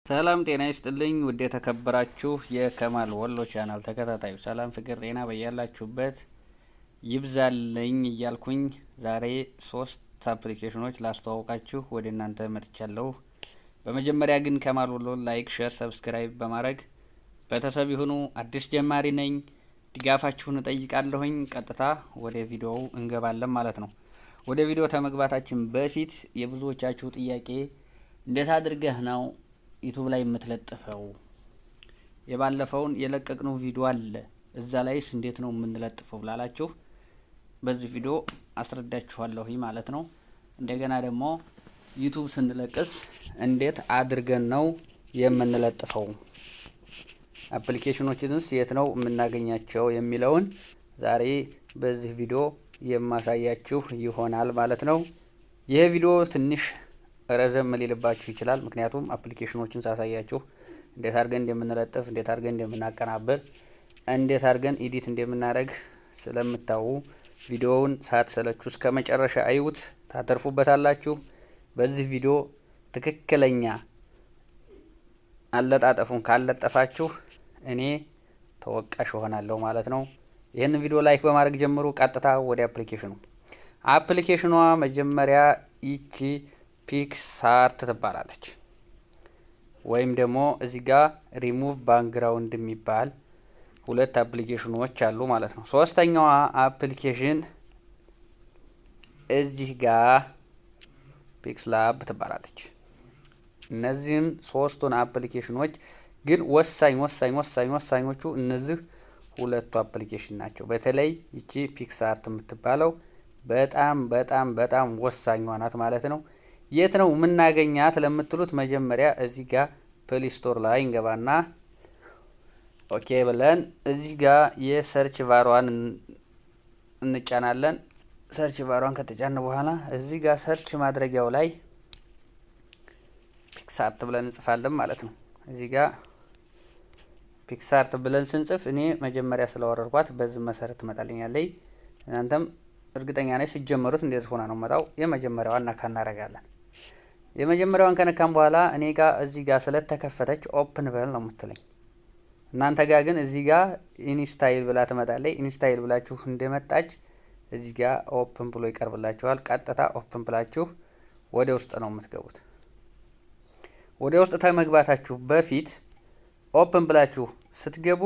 ሰላም ጤና ይስጥልኝ ውድ የተከበራችሁ የከማል ወሎ ቻናል ተከታታዩ፣ ሰላም፣ ፍቅር፣ ጤና በያላችሁበት ይብዛልኝ እያልኩኝ ዛሬ ሶስት አፕሊኬሽኖች ላስተዋውቃችሁ ወደ እናንተ መጥቻለሁ። በመጀመሪያ ግን ከማል ወሎ like፣ share፣ subscribe በማድረግ ቤተሰብ ይሁኑ። አዲስ ጀማሪ ነኝ፣ ድጋፋችሁን እጠይቃለሁኝ። ቀጥታ ወደ ቪዲዮው እንገባለን ማለት ነው። ወደ ቪዲዮ ከመግባታችን በፊት የብዙዎቻችሁ ጥያቄ እንዴት አድርገህ ነው YouTube ላይ የምትለጥፈው? የባለፈውን የለቀቅነው ቪዲዮ አለ፣ እዛ ላይስ እንዴት ነው የምንለጥፈው ላላችሁ በዚህ ቪዲዮ አስረዳችኋለሁ ማለት ነው። እንደገና ደግሞ YouTube ስንለቅስ እንዴት አድርገን ነው የምንለጥፈው፣ አፕሊኬሽኖችንስ የት ነው የምናገኛቸው የሚለውን ዛሬ በዚህ ቪዲዮ የማሳያችሁ ይሆናል ማለት ነው። ይህ ቪዲዮ ትንሽ ረዘም ሊልባችሁ ይችላል። ምክንያቱም አፕሊኬሽኖችን ሳሳያችሁ እንዴት አድርገን እንደምንለጥፍ፣ እንዴት አድርገን እንደምናቀናብር፣ እንዴት አድርገን edit እንደምናደርግ ስለምታዩ ቪዲዮውን ሳትሰለችሁ እስከ መጨረሻ አይዩት፣ ታተርፉበታላችሁ። በዚህ ቪዲዮ ትክክለኛ አለጣጠፉን ካለጠፋችሁ እኔ ተወቃሽ እሆናለሁ ማለት ነው። ይህንን ቪዲዮ like በማድረግ ጀምሩ። ቀጥታ ወደ አፕሊኬሽኑ። አፕሊኬሽኗ መጀመሪያ ይቺ PicsArt ትባላለች። ወይም ደግሞ እዚህ ጋር ሪሙቭ ባክግራውንድ የሚባል ሁለት አፕሊኬሽኖች አሉ ማለት ነው። ሶስተኛዋ አፕሊኬሽን እዚህ ጋር PixelLab ትባላለች። እነዚህን ሶስቱን አፕሊኬሽኖች ግን ወሳኝ ወሳኝ ወሳኝ ወሳኞቹ እነዚህ ሁለቱ አፕሊኬሽን ናቸው። በተለይ ይቺ PicsArt የምትባለው በጣም በጣም በጣም ወሳኟ ናት ማለት ነው። የት ነው የምናገኛት ለምትሉት መጀመሪያ እዚህ ጋር Play Store ላይ እንገባና okay ብለን እዚህ ጋር የ search bar ሯን እንጫናለን። Search bar ሯን ከተጫን በኋላ እዚህ ጋር search ማድረጊያው ላይ PicsArt ብለን እንጽፋለን ማለት ነው። እዚህ ጋር PicsArt ብለን ስንጽፍ እኔ መጀመሪያ ስላወረድኳት በዚህ መሰረት ትመጣልኛለች። እናንተም እርግጠኛ ነኝ ሲጀመሩት እንደዚህ ሆና ነው መጣው። የመጀመሪያዋን ነካ እናደርጋለን። የመጀመሪያዋን ከነካም በኋላ እኔ ጋር እዚህ ጋር ስለተከፈተች open በል ነው የምትለኝ። እናንተ ጋር ግን እዚህ ጋር install ብላ ትመጣለች። Install ብላችሁ እንደመጣች እዚህ ጋር open ብሎ ይቀርብላችኋል። ቀጥታ open ብላችሁ ወደ ውስጥ ነው የምትገቡት። ወደ ውስጥ ከመግባታችሁ በፊት open ብላችሁ ስትገቡ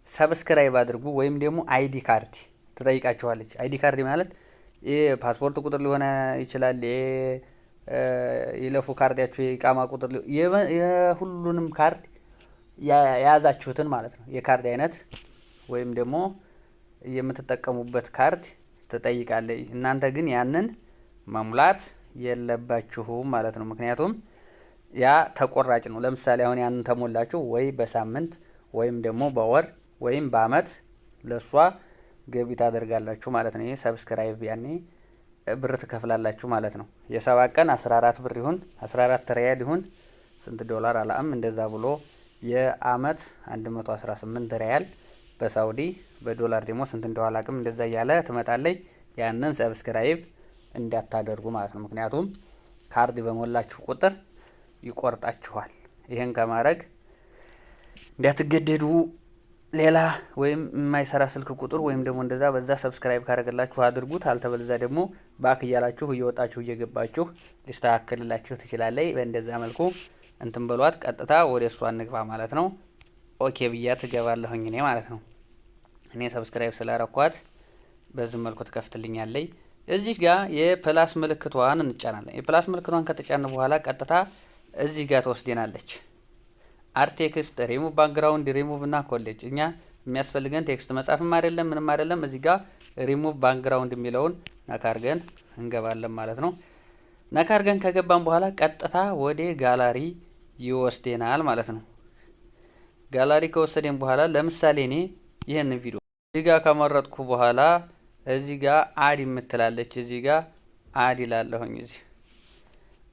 subscribe አድርጉ ወይም ደግሞ ID card ትጠይቃችኋለች። ID card ማለት የፓስፖርት ቁጥር ሊሆን ይችላል፣ የለፉ ካርዳችሁ፣ የኢቃማ ቁጥር፣ የሁሉንም ካርድ የያዛችሁትን ማለት ነው። የካርድ አይነት ወይም ደግሞ የምትጠቀሙበት ካርድ ትጠይቃለች። እናንተ ግን ያንን መሙላት የለባችሁም ማለት ነው። ምክንያቱም ያ ተቆራጭ ነው። ለምሳሌ አሁን ያንን ተሞላችሁ ወይ በሳምንት ወይም ደግሞ በወር ወይም በአመት ለሷ ገቢ ታደርጋላችሁ ማለት ነው። ይሄ subscribe ያኔ ብር ትከፍላላችሁ ማለት ነው። የ7 ቀን 14 ብር ይሁን 14 ሪያል ይሁን ስንት ዶላር አላም እንደዛ ብሎ የአመት 118 ሪያል በሳውዲ፣ በዶላር ደግሞ ስንት እንደው አላቅም፣ እንደዛ እያለ ትመጣለች። ያንን subscribe እንዳታደርጉ ማለት ነው። ምክንያቱም ካርድ በሞላችሁ ቁጥር ይቆርጣችኋል። ይህን ከማድረግ እንዳትገደዱ ሌላ ወይም የማይሰራ ስልክ ቁጥር ወይም ደግሞ እንደዛ በዛ subscribe ካደረገላችሁ አድርጉት። አልተበለዛ ደግሞ back እያላችሁ እየወጣችሁ እየገባችሁ ሊስተካከልላችሁ ትችላለች። በእንደዛ መልኩ እንትን በሏት። ቀጥታ ወደ እሷ እንግባ ማለት ነው። Okay ብያ ትገባለሁኝ እኔ ማለት ነው። እኔ subscribe ስላረኳት በዚህ መልኩ ትከፍትልኛለች። እዚህ ጋር የ plus ምልክቷን እንጫናለን። የ plus ምልክቷን ከተጫን በኋላ ቀጥታ እዚህ ጋር ትወስደናለች። አድ ቴክስት፣ ሪሙቭ ባክግራውንድ፣ ሪሙቭ እና collage። እኛ የሚያስፈልገን text መጻፍም አይደለም ምንም አይደለም። እዚህ ጋር ሪሙቭ ባክግራውንድ የሚለውን ነካ አድርገን እንገባለን ማለት ነው። ነካ አድርገን ከገባን በኋላ ቀጥታ ወደ ጋላሪ ይወስደናል ማለት ነው። ጋላሪ ከወሰደን በኋላ ለምሳሌ እኔ ይህንን ቪዲዮ እዚህ ጋር ከመረጥኩ በኋላ እዚህ ጋር add የምትላለች፣ እዚህ ጋር add ይላለሁኝ። እዚህ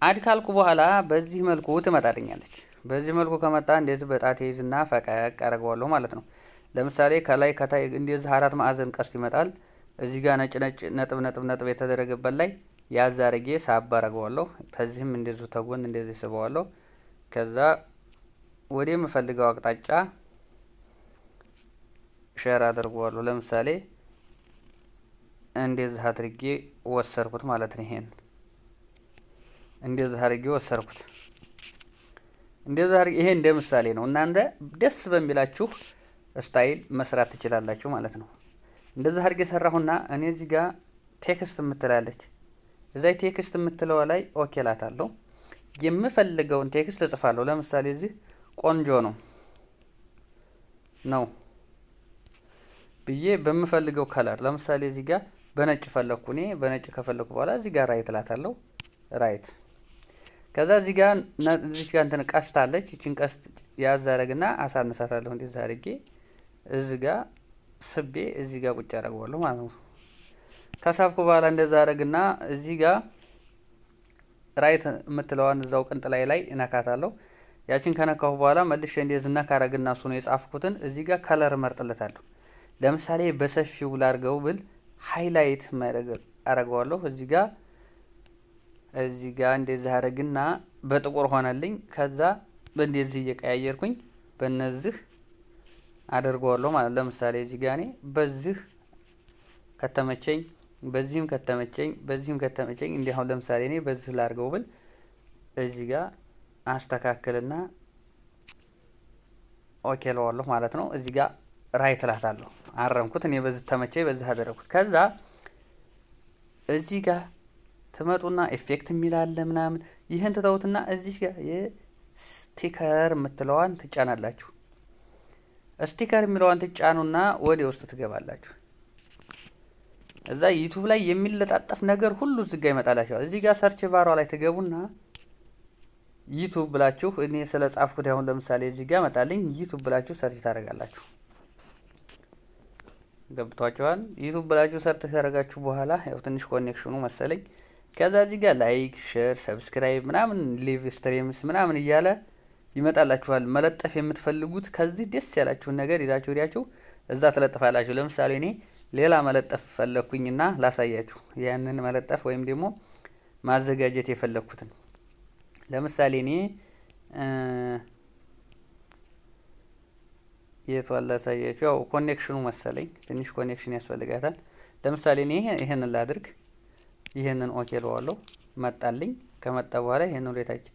add ካልኩ በኋላ በዚህ መልኩ ትመጣልኛለች። በዚህ መልኩ ከመጣ እንደዚህ በጣቴ ይዝና ፈቀቅ አደርገዋለሁ ማለት ነው። ለምሳሌ ከላይ ከታይ እንደዚህ አራት ማዕዘን ቀስት ይመጣል። እዚህ ጋር ነጭ ነጭ ነጥብ ነጥብ ነጥብ የተደረገበት ላይ ያዝ አድርጌ ሳብ አደርገዋለሁ። ከዚህም እንደዚሁ ተጎን እንደዚህ ስበዋለሁ። ከዛ ወደ የምፈልገው አቅጣጫ share አድርገዋለሁ። ለምሳሌ እንደዚህ አድርጌ ወሰርኩት ማለት ነው። ይሄን እንደዚህ አድርጌ ወሰርኩት። እንደዚህ አድርጌ፣ ይሄ እንደ ምሳሌ ነው። እናንተ ደስ በሚላችሁ style መስራት ትችላላችሁ ማለት ነው። እንደዚህ አድርጌ ሰራሁና እኔ እዚህ ጋር text የምትላለች፣ እዛ text የምትለዋ ላይ okay ላታለሁ። የምፈልገውን text እጽፋለሁ። ለምሳሌ እዚህ ቆንጆ ነው ብዬ በምፈልገው color፣ ለምሳሌ እዚህ ጋር በነጭ ፈለግኩ። እኔ በነጭ ከፈለግኩ በኋላ እዚህ ጋር right እላታለሁ። Right፣ ከዛ እዚህ ጋር እንትን ቀስት አለች። ይችን ቀስት ያዝ አረግና አሳንሳታለሁ። እንደዚህ አድርጌ እዚህ ጋር ስቤ እዚህ ጋር ቁጭ አደርገዋለሁ ማለት ነው። ከሳብኩ በኋላ እንደዛ አረግና እዚህ ጋር right የምትለዋን እዛው ቅንጥ ላይ ላይ እነካታለሁ። ያችን ከነካሁ በኋላ መልሼ እንደዚህ ነካ አረግና እሱ ነው የጻፍኩትን እዚህ ጋር color እመርጥለታለሁ። ለምሳሌ በሰፊው ላርገው ብል highlight አረገዋለሁ። እዚህ ጋር እንደዚህ አረግና በጥቁር ሆነልኝ። ከዛ በእንደዚህ እየቀያየርኩኝ በእነዚህ አደርገዋለሁ ማለት። ለምሳሌ እዚህ ጋር እኔ በዚህ ከተመቸኝ፣ በዚህም ከተመቸኝ፣ በዚህም ከተመቸኝ፣ እንዲህ አሁን ለምሳሌ እኔ በዚህ ላርገው ብል እዚህ ጋር አስተካክልና okay እለዋለሁ ማለት ነው። እዚህ ጋር right እላታለሁ። አረምኩት። እኔ በዚህ ተመቸኝ፣ በዚህ አደረኩት። ከዛ እዚህ ጋር ትመጡና effect የሚል አለ ምናምን፣ ይህን ትተውትና እዚህ ጋር የ sticker የምትለዋን ትጫናላችሁ። Sticker የሚለዋን ትጫኑና ወደ ውስጥ ትገባላችሁ። እዛ YouTube ላይ የሚለጣጠፍ ነገር ሁሉ እዚህ ጋር ይመጣላችኋል። እዚህ ጋር search bar ዋ ላይ ትገቡና YouTube ብላችሁ፣ እኔ ስለ ጻፍኩት አሁን ለምሳሌ እዚህ ጋር መጣልኝ። YouTube ብላችሁ search ታደርጋላችሁ። ገብቷችኋል? YouTube ብላችሁ search ካደረጋችሁ በኋላ፣ ያው ትንሽ connection ኑ መሰለኝ። ከዛ እዚህ ጋር like፣ share፣ subscribe ምናምን፣ live streams ምናምን እያለ ይመጣላችኋል። መለጠፍ የምትፈልጉት ከዚህ ደስ ያላችሁን ነገር ይዛችሁ ሄዳችሁ እዛ ትለጥፋላችሁ። ለምሳሌ እኔ ሌላ መለጠፍ ፈለግኩኝና ላሳያችሁ ያንን መለጠፍ ወይም ደግሞ ማዘጋጀት የፈለግኩትን። ለምሳሌ እኔ የቷን ላሳያችሁ? ያው connection ኑ መሰለኝ፣ ትንሽ connection ያስፈልጋታል። ለምሳሌ እኔ ይሄንን ላድርግ። ይሄንን okay እለዋለሁ። መጣልኝ። ከመጣ በኋላ ይሄንን ወደታች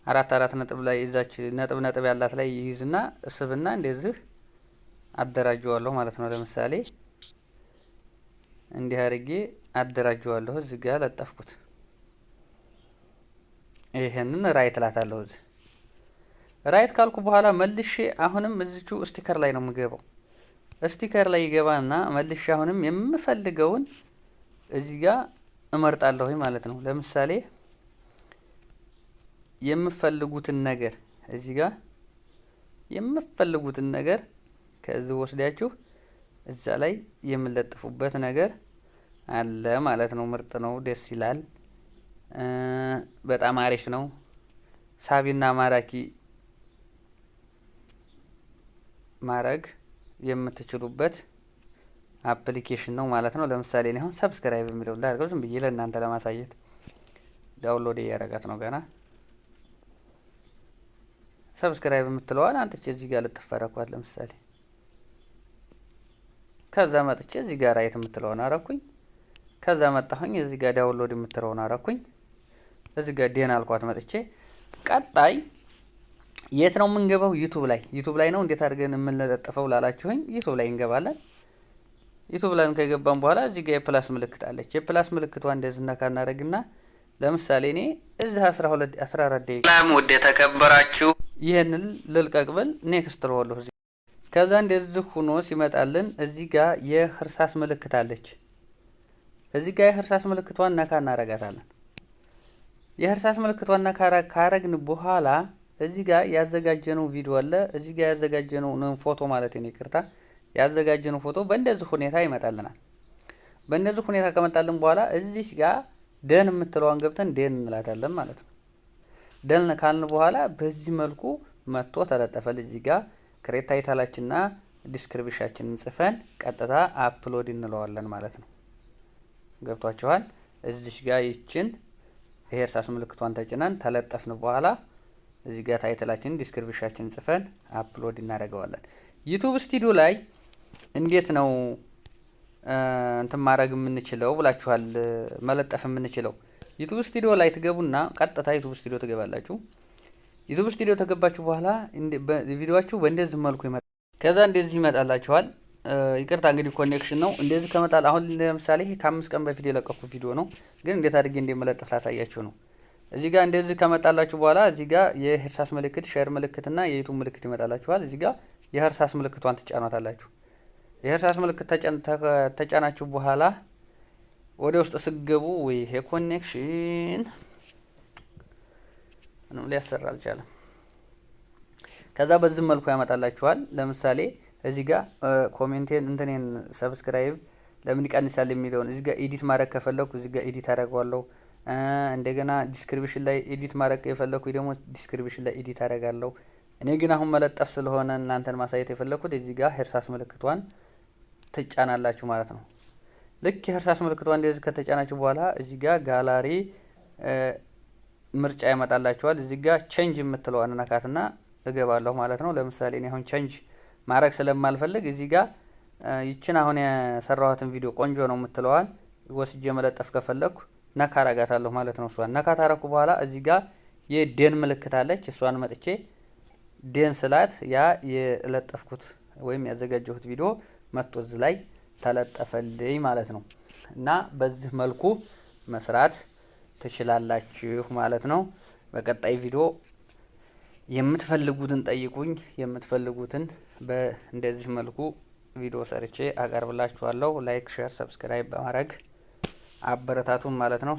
አራት አራት ነጥብ ላይ፣ እዛች ነጥብ ነጥብ ያላት ላይ ይይዝና እስብና እንደዚህ አደራጀዋለሁ ማለት ነው። ለምሳሌ እንዲህ አድርጌ አደራጀዋለሁ። እዚህ ጋር ለጠፍኩት። ይሄንን right እላታለሁ። እዚህ right ካልኩ በኋላ መልሼ አሁንም እዚቹ sticker ላይ ነው የምገባው። Sticker ላይ ይገባና መልሼ አሁንም የምፈልገውን እዚህ ጋር እመርጣለሁ ማለት ነው። ለምሳሌ የምፈልጉትን ነገር፣ እዚህ ጋር የምፈልጉትን ነገር ከዚህ ወስዳችሁ እዛ ላይ የምለጥፉበት ነገር አለ ማለት ነው። ምርጥ ነው፣ ደስ ይላል፣ በጣም አሪፍ ነው። ሳቢና ማራኪ ማድረግ የምትችሉበት application ነው ማለት ነው። ለምሳሌ እኔ አሁን subscribe የሚለውን ላድርገው ዝም ብዬ ለእናንተ ለማሳየት። Download እያደረጋት ነው ገና። Subscribe የምትለዋን አንጥቼ እዚህ ጋር ልጥፍ አደረኳት ለምሳሌ። ከዛ መጥቼ እዚህ ጋር right የምትለውን አረኩኝ። ከዛ መጣሁኝ፣ እዚህ ጋር download የምትለውን አረኩኝ። እዚህ ጋር done አልኳት መጥቼ። ቀጣይ የት ነው የምንገባው? YouTube ላይ። YouTube ላይ ነው እንዴት አድርገን የምንለጥፈው ላላችሁኝ YouTube ላይ እንገባለን። YouTube ላይ ከገባን በኋላ እዚህ ጋር የ plus ምልክት አለች። የ plus ምልክቷ እንደዚህ ነካ እናደርግና ለምሳሌ እኔ እዚህ 12 14 ደቂቃ ሰላም ውድ የተከበራችሁ ይህንን ልልቀቅ ብል next እለዋለሁ። እዚህ ከዛ እንደዚህ ሆኖ ሲመጣልን እዚህ ጋር የእርሳስ ምልክት አለች። እዚህ ጋር የእርሳስ ምልክቷን ነካ እናረጋታለን። የእርሳስ ምልክቷን ነካ ካረግን በኋላ እዚህ ጋር ያዘጋጀነው ቪዲዮ አለ። እዚህ ጋር ያዘጋጀነው ፎቶ ማለት ነው፣ ይቅርታ፣ ያዘጋጀነው ፎቶ በእንደዚህ ሁኔታ ይመጣልናል። በእንደዚህ ሁኔታ ከመጣልን በኋላ እዚህ ጋር done የምትለዋን ገብተን done እንላታለን ማለት ነው። Done ካልን በኋላ በዚህ መልኩ መጥቶ ተለጠፈል። እዚህ ጋር create title ኣችንና description ኣችንን ጽፈን ቀጥታ upload እንለዋለን ማለት ነው። ገብቷችኋል? እዚሽ ጋር ይችን ይሄ እርሳስ ምልክቷን ተጭነን ተለጠፍን በኋላ እዚህ ጋር title ኣችን description ኣችን ጽፈን upload እናደርገዋለን። YouTube Studio ላይ እንዴት ነው እንትን ማድረግ የምንችለው ብላችኋል። መለጠፍ የምንችለው YouTube Studio ላይ ትገቡና ቀጥታ YouTube Studio ትገባላችሁ። YouTube Studio ተገባችሁ በኋላ ቪዲዮአችሁ በእንደዚህ መልኩ ይመጣል። ከዛ እንደዚህ ይመጣላችኋል። ይቅርታ እንግዲህ connection ነው። እንደዚህ ከመጣል አሁን ለምሳሌ ይሄ ከ5 ቀን በፊት የለቀኩት ቪዲዮ ነው፣ ግን እንዴት አድርጌ እንደመለጠፍ ላሳያችሁ ነው። እዚህ ጋር እንደዚህ ከመጣላችሁ በኋላ እዚህ ጋር የእርሳስ ምልክት፣ share ምልክትና የ YouTube ምልክት ይመጣላችኋል። እዚህ ጋር የእርሳስ ምልክቷን ትጫኗታላችሁ። የእርሳስ ምልክት ተጫናችሁ በኋላ ወደ ውስጥ ስገቡ፣ ይሄ connection ምንም ሊያሰራ አልቻለም። ከዛ በዚህ መልኩ ያመጣላችኋል። ለምሳሌ እዚህ ጋር comment ኤን እንትኔን subscribe ለምን ይቀንሳል የሚለውን እዚህ ጋር edit ማድረግ ከፈለኩ እዚህ ጋር edit አደርገዋለሁ። እንደገና description ላይ edit ማድረግ የፈለኩ ደግሞ description ላይ edit አደርጋለሁ። እኔ ግን አሁን መለጠፍ ስለሆነ እናንተን ማሳየት የፈለኩት እዚህ ጋር እርሳስ ምልክቷን ትጫናላችሁ ማለት ነው። ልክ የእርሳስ ምልክቷን እንደዚህ ከተጫናችሁ በኋላ እዚህ ጋር ጋላሪ ምርጫ ይመጣላችኋል። እዚህ ጋር change የምትለዋን ነካትና እገባለሁ ማለት ነው። ለምሳሌ እኔ አሁን change ማድረግ ስለማልፈልግ እዚህ ጋር ይችን አሁን የሰራኋትን ቪዲዮ ቆንጆ ነው የምትለዋን ወስጄ መለጠፍ ከፈለግኩ ነካ አረጋታለሁ ማለት ነው። እሷን ነካ ታረኩ በኋላ እዚህ ጋር የ done ምልክት አለች። እሷን መጥቼ done ስላት ያ የለጠፍኩት ወይም ያዘጋጀሁት ቪዲዮ መጥቶ እዚህ ላይ ተለጠፈልኝ ማለት ነው። እና በዚህ መልኩ መስራት ትችላላችሁ ማለት ነው። በቀጣይ ቪዲዮ የምትፈልጉትን ጠይቁኝ። የምትፈልጉትን በእንደዚህ መልኩ ቪዲዮ ሰርቼ አቀርብላችኋለሁ። Like፣ share፣ subscribe በማድረግ አበረታቱን ማለት ነው።